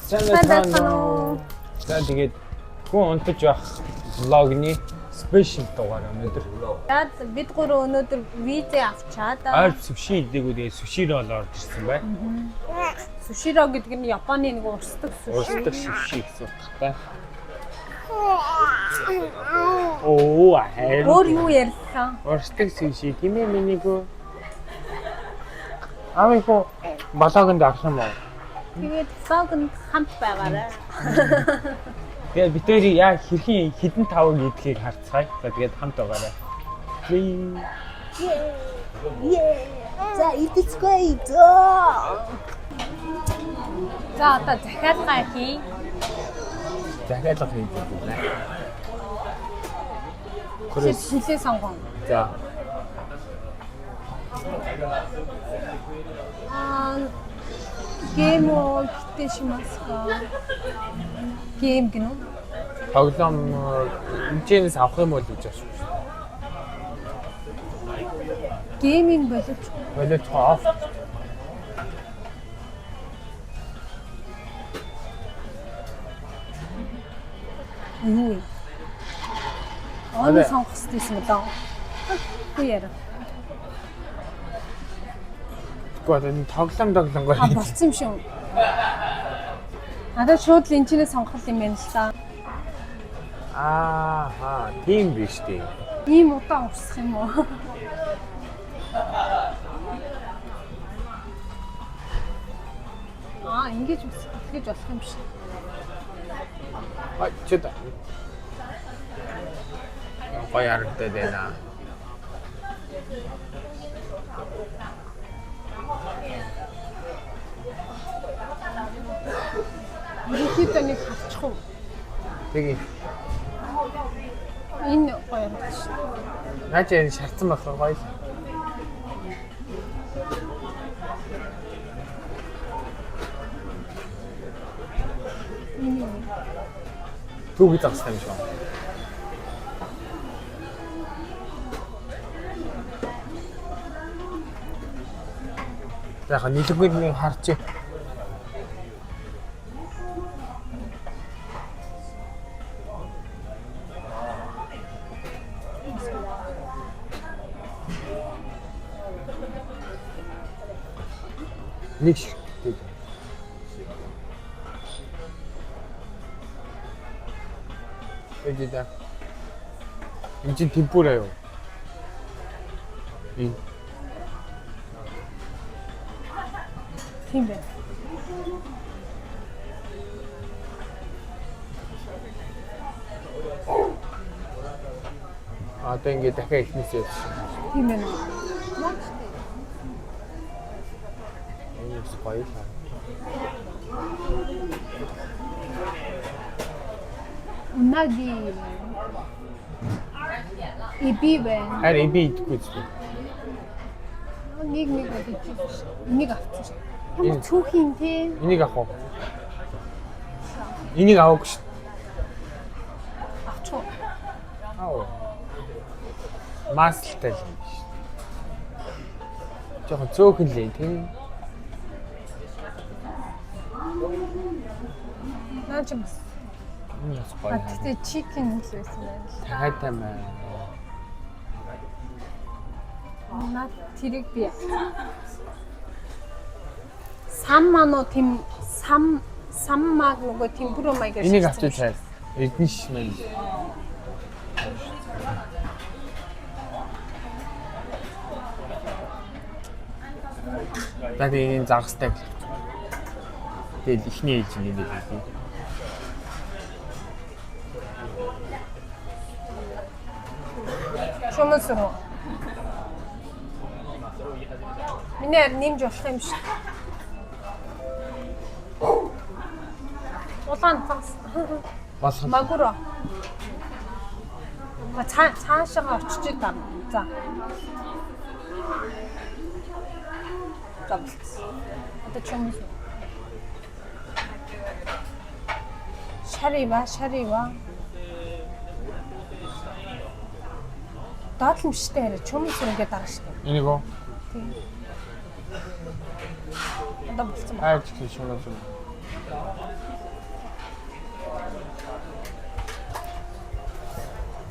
Сайн Сайн байцгаана байцгаана уу? уу? За тэгээд хүн унтаж байх влогны special дугаар өнөөдөр. За бид гурав өнөөдөр визээ авчаад Ойр суши идээгүй тэгээд суши рол орж ирсэн байна. суширо гэдэг нь Японы нэг урсдаг суши. Урсдаг суши гэсэн утгатай. Оо харин. Өөр юу ярьлаа? Урсдаг суши тийм ээ миний гоо. Аавынхоо блогонд орох юм уу? Тэгээд влогонд хамт байгаарай. Тэгээд бид хоёрыг яг хэрхэн хідэн тавыг идэхийг харцгаая. За тэгээд хамт байгаарай. Плиз. За идэцгүй зөө. За одоо захиалга хий. Захиалга хийж байна. Крис. Хүлээ сонгон. За. Аа гейм уу гэтээ шимаска. Гейм гинүү. Тоглоом хэмжээнээс авах юм бол гэж байна шүү. Гейминг боловч Боловч оф. юу вэ? Он сонгох хэрэгтэй юм даа. Үгүй яра. Гэхдээ одоо энэ тоглоом тоглоомгоор А болцсон юм шиг. Надад шууд л энэ чинээ сонгох юм байна л та. Аа тийм биш дээ. Ийм удаан урсах юм уу? Аа ингэж ингэж болох юм шиг. А чи та. Гоё харагдаад байна. Ерөнхийдөө нэг харчих уу? Тэгээ Энэ гоё харагдаж шин. наа чи энэ шарцсан байх гоё л. Энэ юу? Түүхий загстай юм шиг. За яг нийлэггүй нэг харчих. Нэг ширхтээ. Эжида. Энэ чинь темпура юу? Энэ Тийм байна. одоо ингэ дахиад эхнээс явсан. Тийм байна. Энэ бас гоё л харагдав. Унаги. Иби байна. Харин эби идэхгүй зү. Нэг нэг бодож байна шүү. Энийг авчихсан шүү. Ямар цөөхөн те. Энийг авах уу? Энийг аваагүй шүү. Авчих уу? Аа. Маслтай л юм биш. Жохон цөөхөн л юм тийм. Наа чи бас. Энэ бас гоё. А тэгтээ чикен л байсан байна л. Дахиад маа. Наад тэрийг би авчихсан. Сам мануу тэм сам сам маг нөгөө темпура маягаар Энийг шилжсэн авчиж цай. Эрдэнэ шиш мэн. За тэгээ энэ загастай. Тэгэл эхний ээлж ингэ нэг хийе. Шуман сүрүү. Миний харин нэмж болох юм шиг. Улаан загас. Болох нь Магуро. А цаа цаашаа очиж даа. За. За болцсон. Одоо чум. Шарива, шарива. Доотлон биштэй хараа чум сүргээ дараа штэ. энийг үү? Тийм. Одоо болцсон байна. Хайр чиг шуман сүрүү.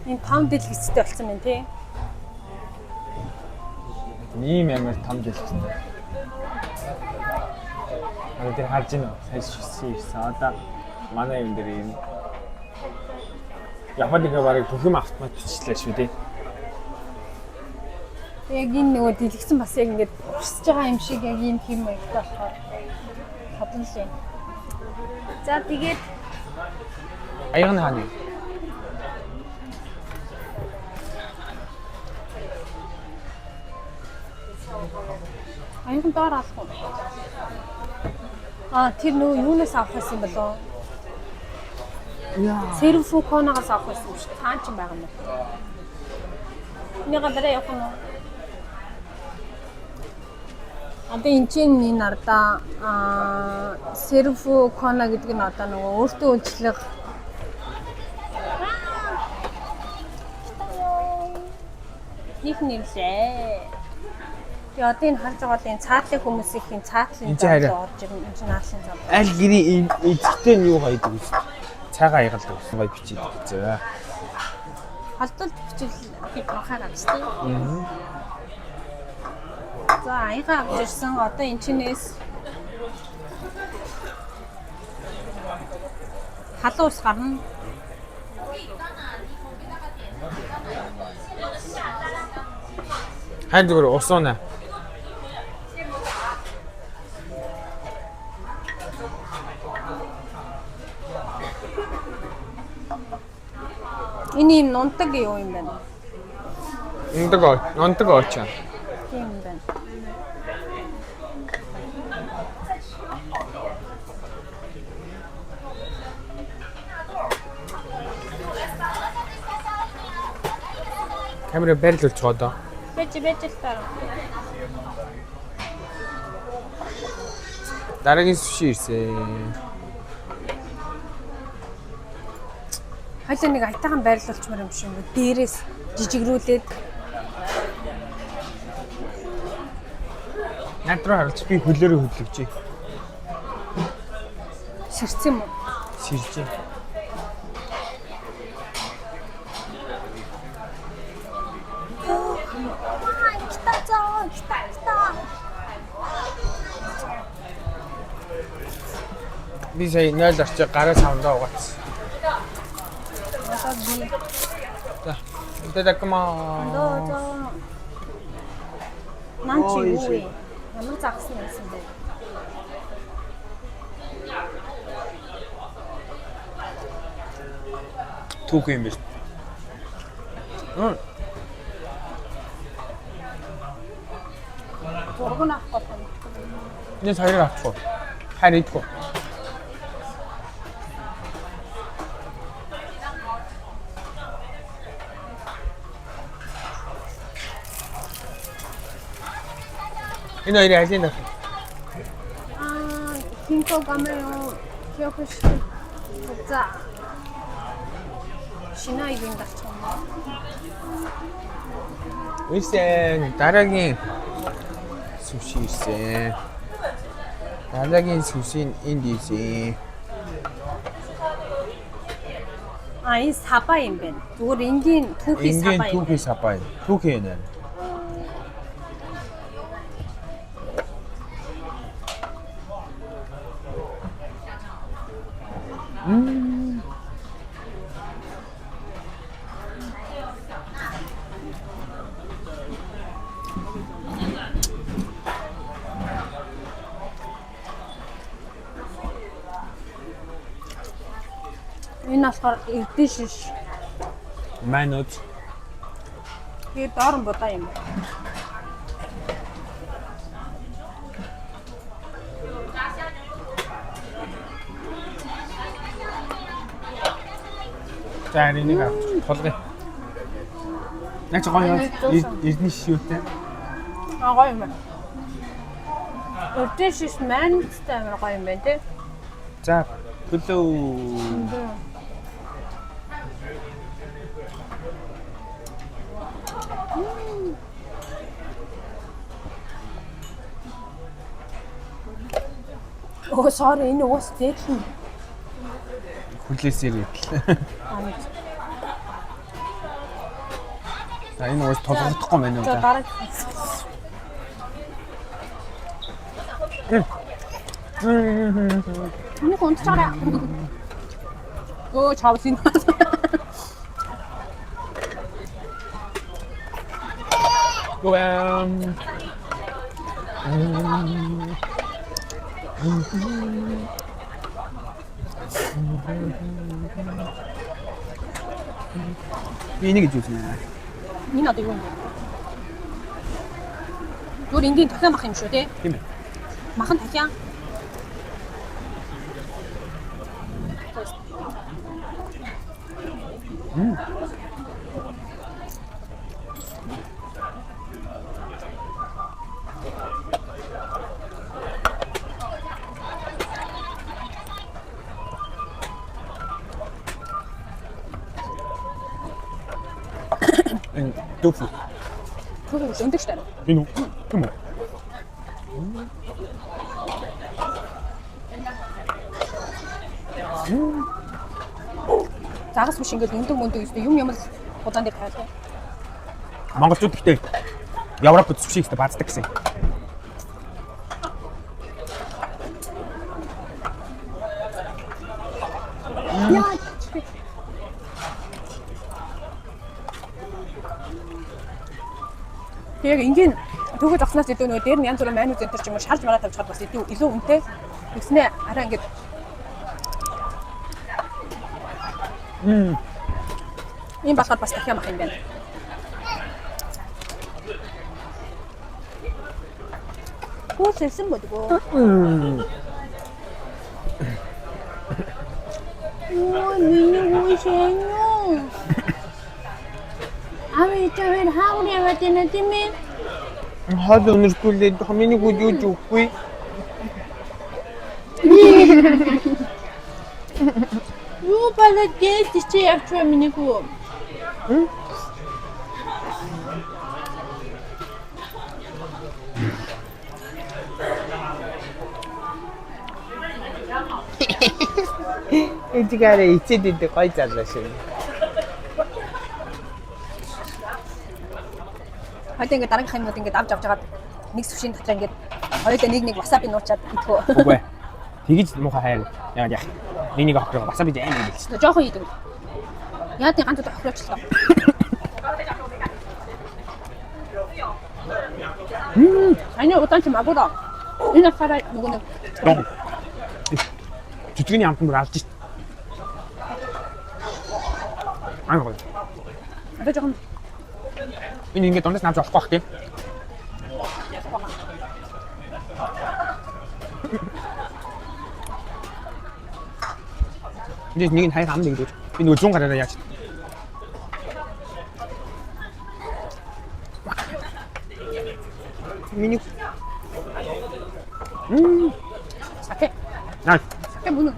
Энэ том дэлгэцтэй болсон байна тий. Ийм амар том дэлгэцтэй. Одоо тэр харж байна уу? Сайн шүссэн ирсэн. Одоо манай юм дээр юм. Японд ингээ барыг бүх юм автомат бичлээ шүү дээ. Яг энэ нөгөө дэлгэцэн бас яг ингээд урсж байгаа юм шиг яг ийм хэм маягтай болохоор хатан л юм. За тэгээд Аяг нь хаана юм? Аяхан доор алах уу? А тэр нөгөө юунаас авах байсан болов? Яа. Сервфуконогоос авах байсан юм шиг. Цаан ч юм байгаа юм байна. Энийгээ барай явах нь уу? Одоо энэ чинь энэ ардаа аа сервфукона гэдэг нь одоо нөгөө өөртөө үйлчлэх Них нэрлээ. Тэгээ одоо энэ харж байгаа бол энэ цаатлын хүмүүсийн цаатлын Энд чинь харин. зам орж ирнэ. Энэ чинь наадлын зам. Аль гэрийн эзэгтэй нь юу хайдаг вэ? Цайгаа аягалдаг гэсэн гоё бичээд гэсэн. Холдолд бичвэл би тухайг авчихсан. За аяга авч ирсэн. Одоо энэ чинээс халуун ус гарна. Хайр зүгээр ус уунаа. Энэ юм нунтаг юу юм бэ? Ундаг ундаг очоо. Тийм юм байна. Камера байрлуулж байгаа одоо. Бэж бэж л таа. Дараагийн суши ирсэн. Хойлоо нэг аятайхан байрлуулчмаар юм шиг юм. Дээрээс жижигрүүлээд Над руу харалж би хөлөөрөө хөдлөж. сэрсэн юм уу? Сэрж. Кита заа, кита кита. Би сая 0 орчиг гараа савндаа угаацсан. Одоо би За. Итадакма. доо зоо. Нан чи юу вэ? Ямар загас нь байсан бэ? Түүх юм биш. Мм. Зураг нь авах гол юм. Энэ хоёрыг авчих уу? Хайр идэх үү? Энэ хоёрын алийг авах вэ? Аа, кинко гамэо киокуши. За. Шинаа юм дарчих юм уу? Ирсэн. Дараагийн суши ирсэн. Дараагийн суши нь энд ирсэн. А энэ саба юм байна. Зүгээр энгийн түүхий Энгийн саба юм. түүхий саба юм. Түүхий юм байна. Энэ болохоор эрдэн шиш. Манууд Тэгээд доор нь будаа юм байна. За энийг авчих. Тулгая. Яг ч гоё эрдэнэ шиш юутай. А гоё юм байна. Эрдэн шиш манцтай амар гоё юм байна тий. За төлөө. Өө sorry энэ уус зээдлэн. Хүлээсээр идэл. Аа мэд. За энэ уус тулгагдахгүй байна уу? За дараа. Миний унтчаарай. Өө чавсын. Гүэм. Би энийг гэж үзнэ. Энэ одоо юу юм бэ? Зүгээр энгийн тахиа мах юм шүү тий. Тийм ээ. Махан тахиа. Энэ дүүф. Түүх өндөг штэ. Энэ үү? Тийм үү? Загас биш ингээд өндөг мөндөг өстө юм юм л удаан дээр тавиад тий. Монголчууд гэхдээ Европод суши ихтэй бааздаг гэсэн. Яа. Тэг яг энгийн түүхэл зогснаас илүү нөгөө дээр нь янз бүрийн майнус энэ төр ч юм уу шалж мараа тавьчихад бас илүү илүү үнэтэй. Тэгснэ арай ингээд ийм болохоор бас дахиад мах юм байна. Хүүсэлсэн бодгоо. Оо миний хүүсэн юу? Ами чавэр хаавны яваад тийм ээ. Хоол өнөртүүлээд миний гүд юу ч өгөхгүй. Юу болоод гээл чи явчихва миний хүү. Эжигээрээ ичээд идэг гой залуу шүү. Хоёул ингээд дараагийнх юмнууд ингээд авч авч хагаад нэг сүшийн дотор ингээд хоёулаа нэг нэг васаби нуучаад идэх үү. Үгүй. Тэгэж муухай хайр. Яагаад яах. Нэг нэг охроо васаби аим хэлсэн. Жохон идэг. Яа тийм ганц удаа хохироочлоо. Ани удаан чи магура. Энэ болохоор нөгөө нэг Дон. Жүтгэний амтан бүр алж шít. Аа гоо. одоо жоохон Энэ ингээд дундаас навж болохгүй бах тийм. Энд нэг нь хайр ам нэг дүүж. Би нөгөө 100 гараараа яаж. Миний саке. наа Саке мөн.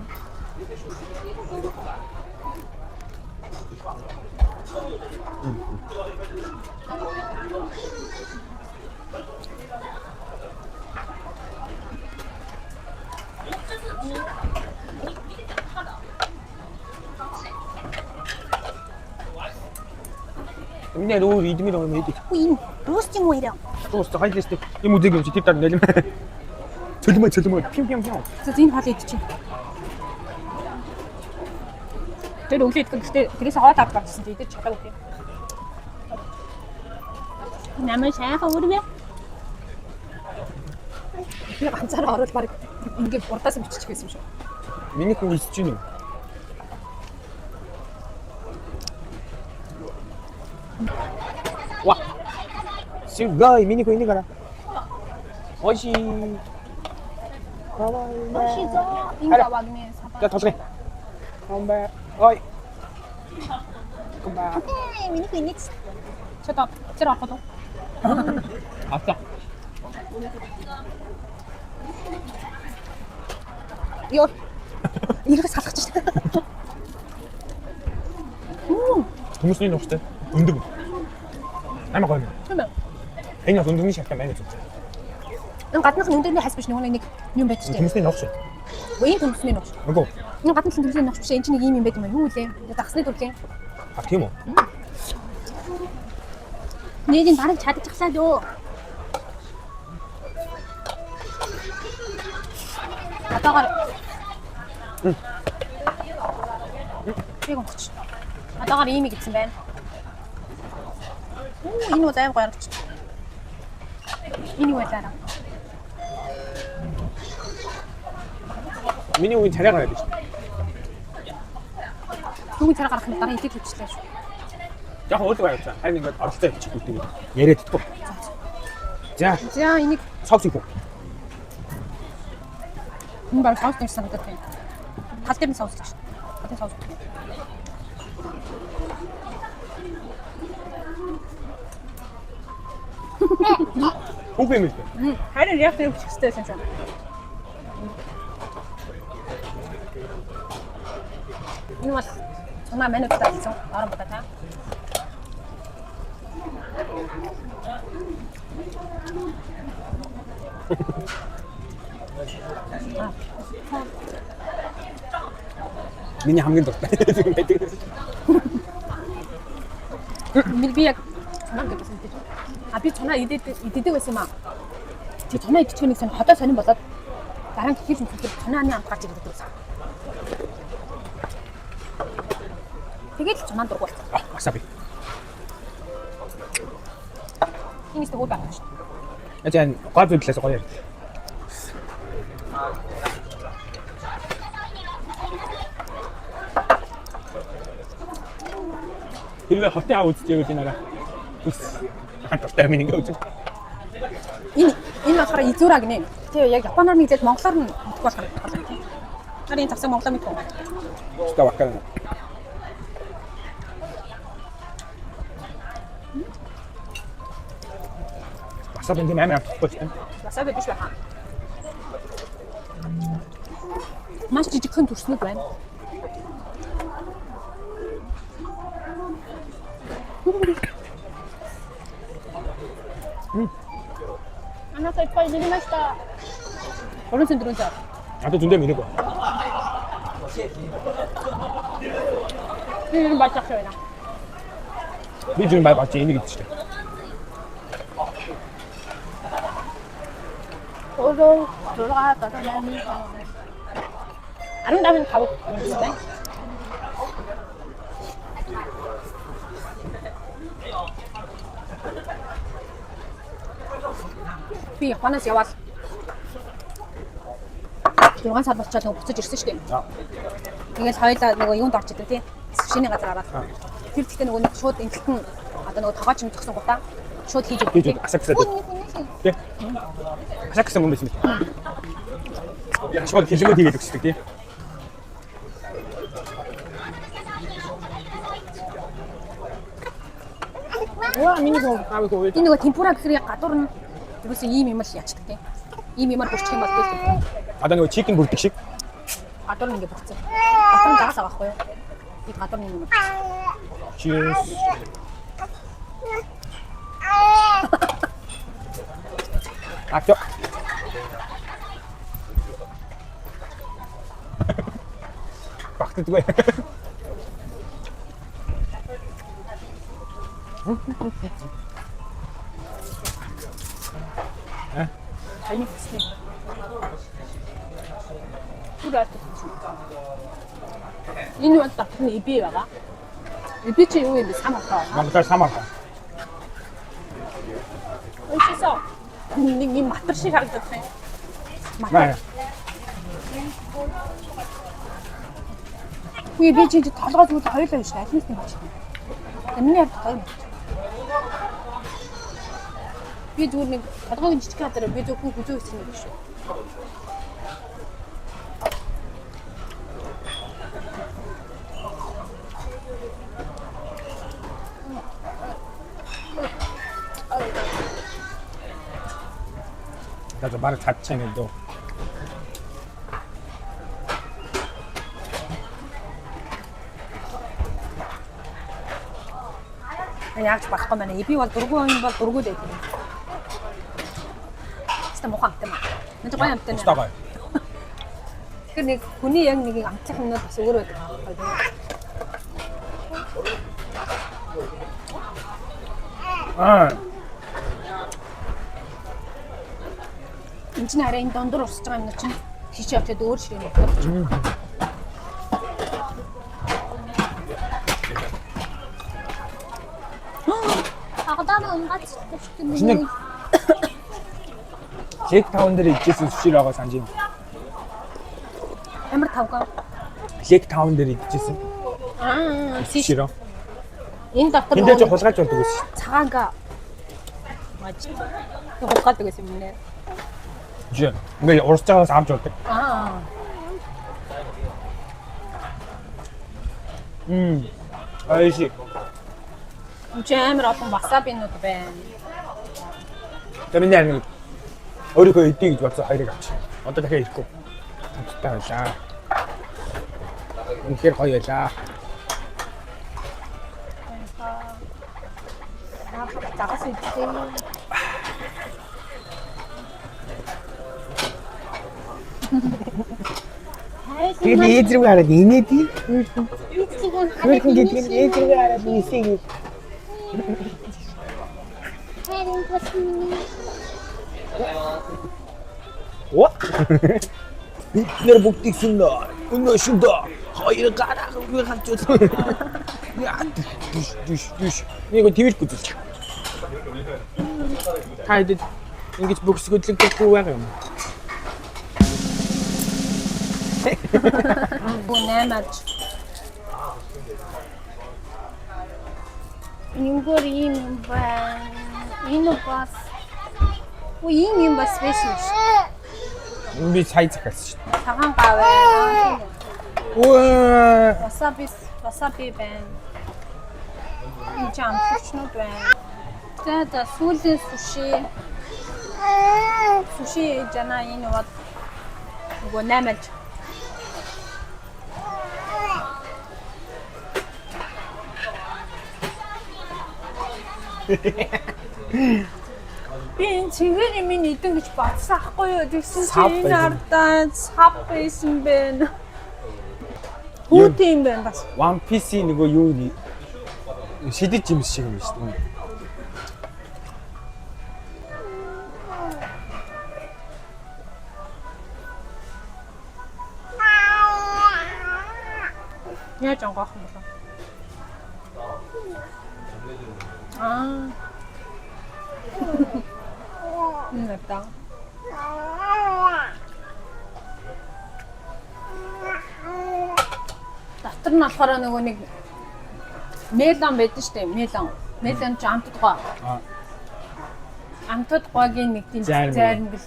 Миний өөр идмээр байгаа юм идэг. Үгүй энэ дуусч юм уу ирээ. Дуус хоёлаа штэ. Юм үзег юм чи тэп дараа нэлэм. Цөлмөө цөлмөө пим пим пим. За энэ хоол идчих. Тэр өглөө идэх гэхдээ тэрээс хоол авч гарсан чи идэж чадаагүй тийм. Намайг сайхан өрвэ. Би ганцаараа ороод баг ингээд урдаас биччих байсан юм шүү. Миний хүн илсэж гин юм. 와. すごい миний хүн энийг хараа. Оши. 멋있어. 인가 와그네 사바. За толгой. Комбэ. Ой. Комбэ. Окей, миний хүн энийг. Чата тэр авах уу? Авта. Йоо. Эргээс халахчих шээ. Хүмүүсний нухтай. Өндөг. Амар гоё юм. Тийм ээ. Энэ бол өндөгний шалтгаан байна гэж. Энэ гаднах нь өндөрний хас биш нөгөө нэг юм байдаг шүү дээ. Хүмүүсний нухш. Үгүй энэ төмсний нухш. Үгүй. Энэ гаднах нь төмсний нухш биш. Энэ чинь нэг юм юм байдаг юм. Юу үлээ? Дагсны төрлийн. А тийм үү? Нийт нь бараг чадчихлаа дөө. Одоогоор Яг унтчих. Одоогоор ийм гэсэн байна. Оо, энэ бол аим гоё харагч. Энэ юу байлаа? Миний үгийн царай гараад байна шүү. Түүний царай гарах нь дараа идэв хөвчлээ шүү. Яг өөртөө гаргацсан. Харин ингээд оролцоо явчих үү тэгээд яриад идэггүй. За, За, энийг соус их үү? энэ баг соус дээр санагдаад байна. Тал дээр нь соус гэж. Тал дээр соус. Хүүхэн юм лээ. Харин яг тэр өгчих хэрэгтэй байсан юм. Энэ бол цунаа манайд болсон. Орон бодоо та. Миний хамгийн дуртай юм байдаг. Би яг цунаа гэдэг байсан тийм. А би цунаа идээд иддэг байсан юм аа. Чи цунаа идчих нэг сон ходоо сонин болоод дараа нь хэл нүхэр цунааны амт гарч ирдэг байсан. Тэгээд л цунаан дург болсон. А, васаби. Энэс өөр байх шүү. Ячаа гой зүйлээс гоё ярьд. Хэрвээ хотын ав үзчихвэл энэ арай үс. Дуртай минь ингэ үзэн. Энэ энэ болохоор изура гинэ. Тэ яг японоор нэгдээд монголоор нь мэдгүй болохоор байна тийм. Харин энэ завсаг монголоор мэдгүй. Ста вакана. Васаби тийм амар амтгүй шүү. Васаби биш байхаа. Маш жижигхэн төрснөд байна. あなたいっぱい塗りました。 3천 4천. 나도 준대 미는 거. 이름 맛있어요. Би зүн бай бач энийг идчихлээ. 오늘 돌아가 아름다운 가복 있네. Би Японоос яваад 6 сар болчоод нөгөө буцаж ирсэн шүү дээ. Тэгэл хоёлаа нөгөө юунд орж идэв тий. Сушиний газар ороод. Тэр гэхдээ нөгөө нэг шууд энгэлтэн одоо нөгөө тогооч юм зогсон гутаа шууд хийж өгдөг. Хийж өгдөг. Асакса тий. Асакса юм байсан мэт. Яг шууд хилэнгүүд хийгээд өгчдөг тий. Уа, миний гоо гавь гоо. Энэ нөгөө темпура гэхэр яг гадуур нь ерөөсөө ийм юм л ячдаг тий. Ийм юмар бүрчих юм бол тий. Одоо нөгөө чикен бүрдэг шиг. Гадуур нь ингэ бүрцэн. Дотор нь газ байгаа байхгүй юу? Би гадуур нь юм. Cheers. Авч. Багтдаггүй. Таны хүснэ. Түр артах. Энэ бол дотор нь эби байгаа. Эби чи юу юм бэ? Сам хаа. Монголоор самар. Уншисаа. Нэг юм матар шиг харагдах юм. Матар. Үгүй би чи толгой зүгээр хоёулаа биш аль нь юм чи. Миний хувьд хоёр юм. Би зүгээр нэг толгойн жижиг газар би зөвхөн хүзүү хийсэн юм биш үү? За бараг чадчихсан юм дөө. Яг ч болохгүй маань. Би бол дургүй юм бол дургүй л байдаг. Хэвээ муухай амттай маа. Энд гоё амттай Өстой гоё. Тэгэхээр нэг хүний яг нэг амтлах юмнууд бас өөр байдаг байхгүй. Аа. Энд чинь арай энэ дундуур урсж байгаа юм чинь шишээ очиод өөр ширээ нутгаар. Агдаа унгац Шинэ Лек таун дээр идчихсэн суши байгаа санаж байна. Ямар тавга? Лек таун дээр идчихсэн Аа, суши. Энэ дотор Энд дээр чи хулгайж болдог байсан. цагаанга. Маж. Хулгайдаг байсан юм нэ. Жи. Ингээ урсж байгаас авч болдог. Аа. Айши. Энд чи амар олон васабинууд байна. Тэр миний амиг өөрийнхөө эдий гэж бодсон хоёрыг авчих. Одоо дахиад ирэхгүй. Амттай байлаа. Үнэхээр гоё байлаа. Загас идлээ. Тэгээд ээж рүү хараад инээдий. Хөрхөн гэдэг нь ээж рүү хараад нисээ гэж. Харин тусмын Оо. Бид нэр бүгдийг сүнэ. Өнөө шүндэ. Хоёр гараа үгүй харж үзсэн. Яа дүш дүш дүш. Нэг тэрх үзүүлчих. Та хэд ингэж бөксгөдлөгдөхгүй байгаа юм. Бүү 8 аж. Нүгөр ийм юм байна. Энэ бас Үу ийм юм бас байсан шүү. Би сая захиалсан шүү дээ. Цагаан гав байна. Үу. Васаби васаби байна. Энэ ч амтлагчнууд байна. За за сүүлийн суши. Суши жана энэ бод нөгөө 8 аж. Би энэ цэвэр юм идэн гэж бодсон ахгүй юу? Тэгсэн Сав чинь энэ байсан. ардаа сав байсан байна. Хүүтэй юм байна бас. One Piece-ийн нөгөө юу нэг шидэж юм шиг юм шүү дээ. Яаж онгоох юм бэ? Аа. Энэ та. Дотор нь болохоор нөгөө нэг мелон байдаг шүү дээ. Мелон. Мелон ч амтд гоо. Аа. Амтд гоогийн нэг тийм Зарим. зарим гэл.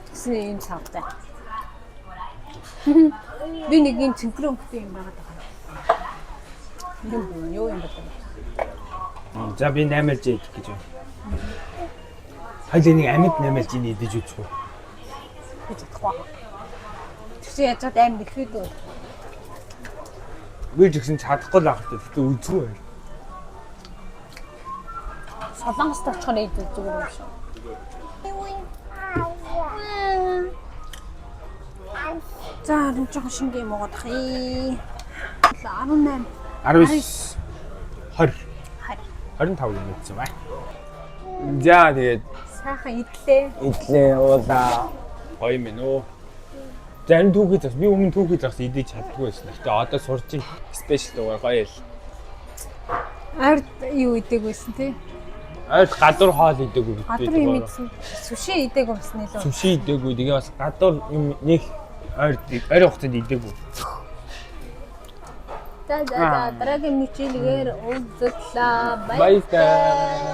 Тэгсэн юм савтай. Би нэг юм цэнхэр өнгөтэй юм байгаа даа. Юм бүү юу юм бэ? За би 8 лж идэх гэж байна. Хоёул энийг амьд 8 лж-ийг идэж үзэх үү? Би чадахгүй. Тэгсэн яаж чад аим нэхэд үү? Би ч гэсэн чадахгүй л ах та. Гэтэ үзгүй байна. Солонгост очихоор идэх зүгээр юм шиг. За харин жоохон шингээ юм уугаад ах ээ. 18 19 20 20 25 юм идсэн бай. За тэгээд сайхан идлээ. идлээ уулаа. Гоё юм ээ. Зарим түүхий зас би өмнө түүхий зас идэж чаддгүй байсан. Гэтэ одоо сурч ин спешиал дугаар гоё л. Ард юу идээг байсан тий? Ойр гадуур хоол идээгүй бид. Гадуур юм идсэн. Сүши идээгүй бас нэлээ. Сүши идээгүй. Тэгээ бас гадуур юм нэг ойр ойрын хугацаанд идээгүй. За за за дараагийн мэтлэгээр уулзлаа. Баярлалаа.